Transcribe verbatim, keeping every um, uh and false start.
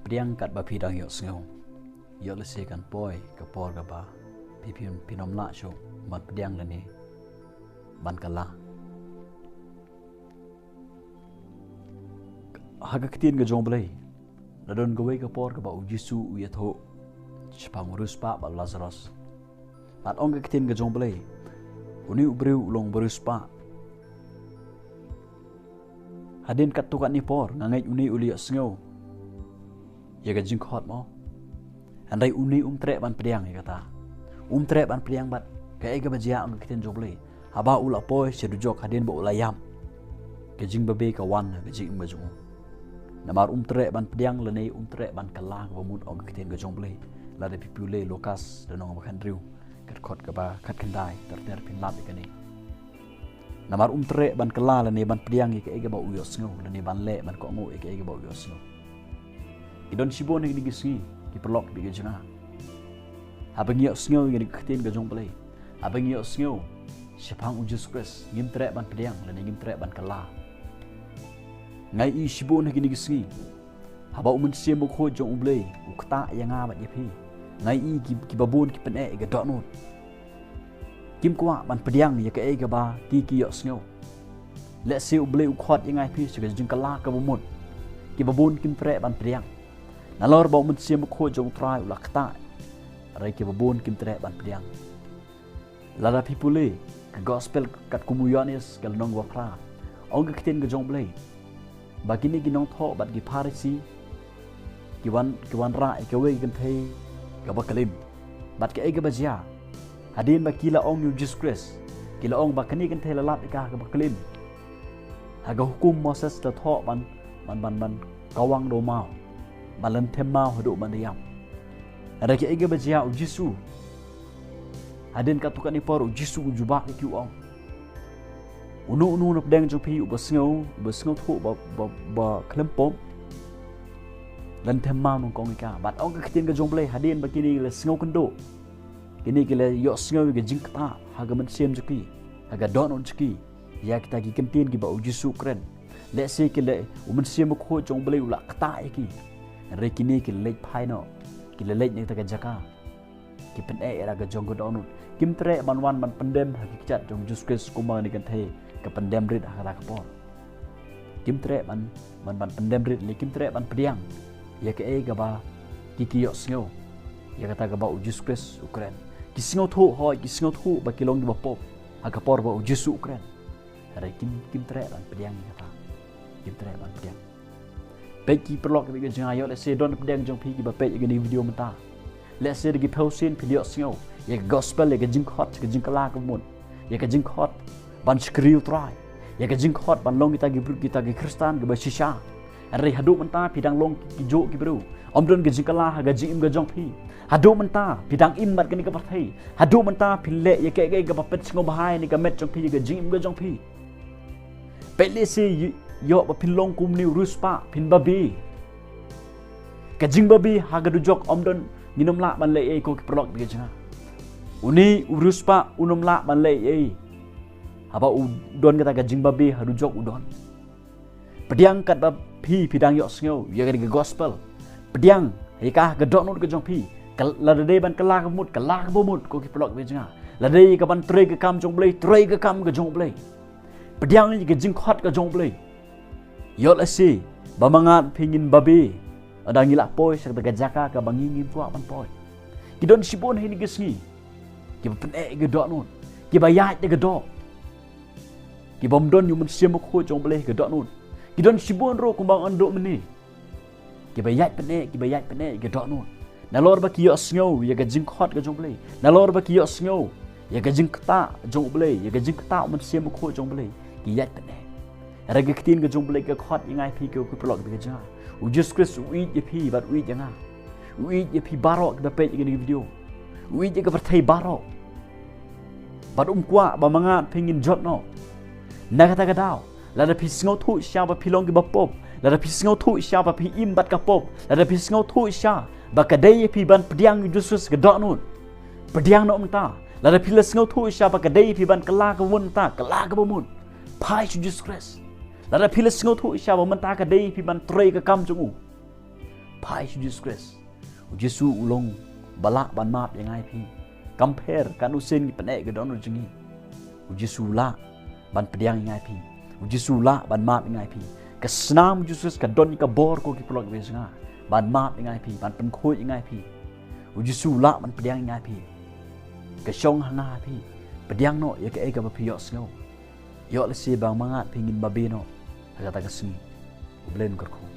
Pdiang katba phi dang ïohsngew. Ïoh lehse kan poi ka por kaba phi phin phin ym lah shuh ban pdiang lane ban kylla. Ha ka ktien ka jong U Blei, la don kawei ka por kaba U Jisu u ïathuh shaphang u riewspah bad u Lasaros. Bad ong ka ktien ka jong U Blei, une u briew u long u riewspah. Hadien katto katne por, nga ngeit une u la ïohsngew ïa ka jingkhot mo. Hynrei une um treh ban pdiang ïa kata. Um treh ban pdiang bad kaei kaba jia, ong ka ktien jong U Blei, haba u la poi sha dujok hadien ba u la ïap, ka jingbabe ka wan ha ka jingim ka jong u. Namar um treh ban pdiang lane um treh ban kylla kaba mut, ong ka ktien ka jong U Blei. Lada phi pule Lukas lynnong ba khathynriew, ka dkhot kaba khatkhyndai, ter ter phin lap ïa kane. Namar um treh ban kylla lane ban pdiang ïa kaei kaba u ïohsngew, lane ban leh ban kohnguh ïa kaei kaba u ïohsngew. Ki don shibun ha kine ki sngi, ki paralok bad ki jong nga, haba ngi ïohsngew ïa kane ka ktien ka jong U Blei, haba ngi ïohsngew shaphang U Jisu Khrist, ngim treh ban pdiang lane ngim treh ban kylla. Nga ïohi shibun ha kine ki sngi, haba U Mynsiem Bakhuid jong U Blei u ktah ïa nga bad ïa phi, nga ïohi ki, kiba bun ki pyneh ïa ka dohnud. Kim kwah ban pdiang ïa kaei kaba ki, ki ïohsngew. Lehse U Blei u khot ïa nga ïa phi sha ka jingkylla kaba mut. Kiba bun kim treh ban pdiang. Nalor ba U Mynsiem Bakhuid jong U Trai u la ktah, hynrei kiba bun kim treh ban pdiang. Lada phi pule ka gospel katkum u Ïoannis, ka lynnong ba phra, ong ka ktien ka jong U Blei ba kine ki nongthoh bad ki Pharisi ki wan, ki wanrah ïa kawei ka kynthei kaba klim. Bad kaei kaba jia? Hadien ba ki la ong ïa U Jisu Khrist, ki la ong ba kane ka kynthei la lap ïa ka kaba klim. Ha ka hukum Moses la thoh ban, ban, ban, ban kawang da u maw, ban lynthem maw haduh ban da ïap. Hynrei kaei kaba jia? U Jisu, hadien katto katne por, U Jisu u jubab ïa ki, u ong, uno uno na pdeng jong phi uba sngew, uba sngewthuh ba, ba, ba khlem pop, lynthem maw nyngkong ïa ka. Bad ong ka ktien ka jong U Blei, hadien ba kine ki la sngewkynduh, kine ki la ïohsngew ïa ka jingktah ha ka mynsiem jong ki, ha ka dohnud jong ki, ïa kita ki ktien kiba U Jisu u kren. Lehse ki la, U Mynsiem Bakhuid jong U Blei u la ktah ïa ki, hynrei kine ki la leit phai noh, ki la leit na kita ki jaka. Ki pyneh ïa ka jong ka dohnud. Kim treh ban wan ban pyndem ha ki kjat jong U Jisu Khrist kumba kane ka kynthei ka pyndem rit ha kata ka por. Kim treh ban, ban, ban pyndem rit, lane kim treh ban pdiang ïa kaei kaba ki, ki ïohsngew, ïa kata kaba U Jisu Khrist u kren. Ki sngewthuh, hooid, ki sngewthuh ba ki long kiba pop ha ka por ba U Jisu u kren. Hynrei kim, kim treh ban pdiang ïa kata. Kim treh ban pdiang. Peit ki paralok bad ki jong nga, ïoh lehse don pdeng jong phi kiba peit ïa kane ka video mynta. Lehse da ki phew sien phi la ïohsngew ïa ka gospel, ïa ka jingkhot, ïa ka jingkylla kaba mut, ïa ka jingkhot ban shakri U Trai, ïa ka jingkhot ban long kita ki briew, kita ki Khristan kiba shisha. Hynrei haduh mynta phi dang long ki, kijuh ki briew. Ym don ka jingkylla ha ka jingim ka jong phi. Haduh mynta phi dang im bad kane ka pyrthei. Haduh mynta phi leh ïa kaei kaei kaba pynshngobha ïa kane ka met jong phi, ïa ka jingim ka jong phi. Peit lehse ï-, ïoh ba phin long kum une u riewspah, phin babe. Ka jingbabe ha ka dujok ym don, ngin ym lah ban leh ei ei, ko ki paralok bad ki jong nga. Une u riewspah un ym lah ban leh ei ei haba u don kata ka jingbabe ha dujok u don. Pdiang katba phi, phi dang ïohsngew ïa ka gospel. Pdiang ïa ka ha ka dohnud ka jong phi. Ka, lada dei ban kylla kaba mut, kylla kaba mut, ko ki paralok bad ki jong nga. Lada dei ka ban trei ka kam jong U Blei, trei ka kam ka jong U Blei. Pdiang ïa ka jingkhot ka jong U Blei. Ïoh lehse ba ma nga bad phi ngin babe, lada ngi la poi sha kata ka jaka kaba ngi ngim kwah ban poi. Ki don shibun ha kine ki sngi kiba pyneh ïa ka dohnud, kiba ïaid da ka doh, kiba ym don ïa U Mynsiem Bakhuid jong U Blei ha ka dohnud. Ki don shibun ruh kumba nga ong mynne, kiba ïaid pyneh, kiba ïaid pyneh ïa ka dohnud. Nalor ba ki ïohsngew ïa ka jingkhot ka jong U Blei, nalor ba ki ïohsngew ïa ka jingktah jong U Blei, ïa ka jingktah U Mynsiem Bakhuid jong U Blei, ki ïaid pyneh. Hynrei ka ktien ka jong U Blei ka khot ïa nga ïa phi, ko ki paralok bad ki jong nga. U Jisu Khrist u ïeit ïa phi bad u ïeit ïa nga. U ïeit ïa phi baroh kiba peit ïa kane ka video. U ïeit ïa ka pyrthei baroh. Bad um kwah ba ma nga bad phi ngin jot noh. Na kata ka daw, lada phi sngewthuh shisha ba phi long kiba pop, lada phi sngewthuh shisha ba phi im bad ka pop, lada phi sngewthuh shisha ba ka dei ïa phi ban pdiang ïa U Jisu Khrist ha ka dohnud, pdiang noh mynta. Lada phi la sngewthuh shisha ba ka dei ïa phi ban kylla kaba mut mynta, kylla kaba mut. Phai sha U Jisu Khrist. Lada phi la sngewthuh shisha ba mynta ka dei ïa phi ban trei ka kam jong u, Phai sha u Jisu Khrist. U Jisu u long ba lah ban map ïa nga ïa phi. Kam pher katno sien ngi pyneh ka dohnud jong ngi, u Jisu u lah ban pdiang ïa nga ïa phi. U Jisu u lah ban map ïa nga ïa phi. Ka snam u Jisu Khrist ka don ïa ka bor, ko ki paralok, ïa phi jong nga, ban map ïa nga ïa phi, ban pynkhuid ïa nga ïa phi. U Jisu u lah ban pdiang ïa nga ïa phi. Ka shong ha nga ïa phi. Pdiang noh ïa kaei kaba phi ïohsngew. Ïoh lehse ba mangat phi ngin babe noh ha kata ka sngi. U Blei un kyrkhu.